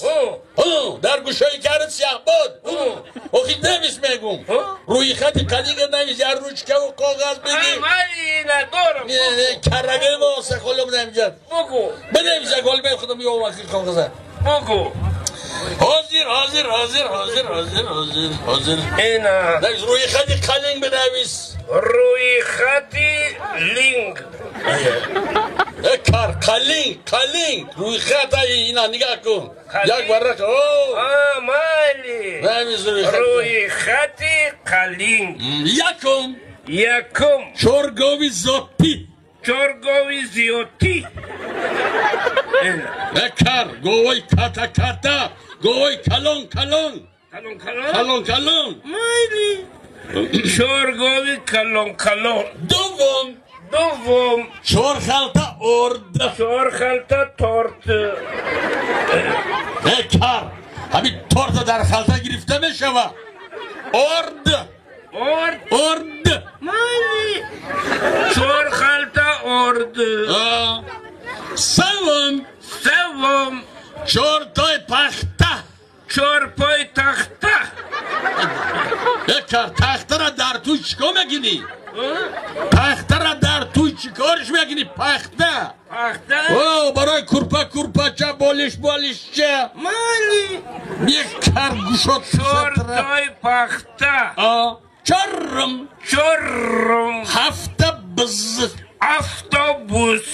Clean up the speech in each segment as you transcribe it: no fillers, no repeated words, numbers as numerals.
Навис. Дар гӯшои кард сиёҳбод. Охи навис мегум. Рӯи хати қалинга навис, я ручкаву коғаз бигир. Майли, надорам. Не, карраге воса холо будам ҷад. Бугу. Бинавис, гол бе худам ё вақти коғаза. Бугу. Ҳозир, ҳозир, ҳозир, ҳозир, ҳозир, ҳозир, ҳозир. Ина. Навис, рӯи хати қалинг бинавис. Рӯи хати линг. Кар, қалинг, қалинг, рӯи хата ина нигоҳ кун. Як варақа. О, майли. Навис рӯи хати. Рӯи хати қалинг. Якум. Якум. Чор гови зотӣ. Чор гови зиётӣ. Кар, говои ката ката, говои калон калон. Калон калон? Калон калон. Майли. Чор гови калон калон. Дуввум. Дуввум. Чор халта орд. Чор халта торт. Кар, ҳамин торта дар халта гирифта мешава. Орд. Орд. Орд. Майли. Чор халта орд. Севум. Севум. Чор той пахта. Чор пой тахта. Кар, тахтара дар туй чикор мекунӣ? Пахтара дар туй чикорш мекунӣ? Пахта. Пахта? О, барои курпа, курпача, болиш, болишча. Майли. Як кар гушод. Чор той пахта. Чорум. Чорум. Ҳафта биз. Автобус.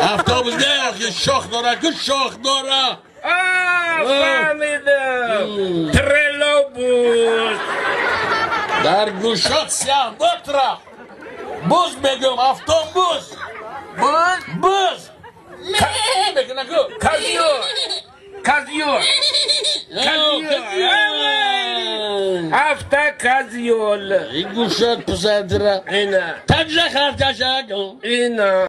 Автобус не, охи шох дора ку, шох дора. Фаҳмидам. Троллейбус. Дар гӯшот сиёҳботра. Буз мегӯм, автобус. Буз? Буз. Мекуна ку. Козёл. Козёл. Автокозёл. Гӯшот пусадра. Ина. Таҷа харташа. Ина.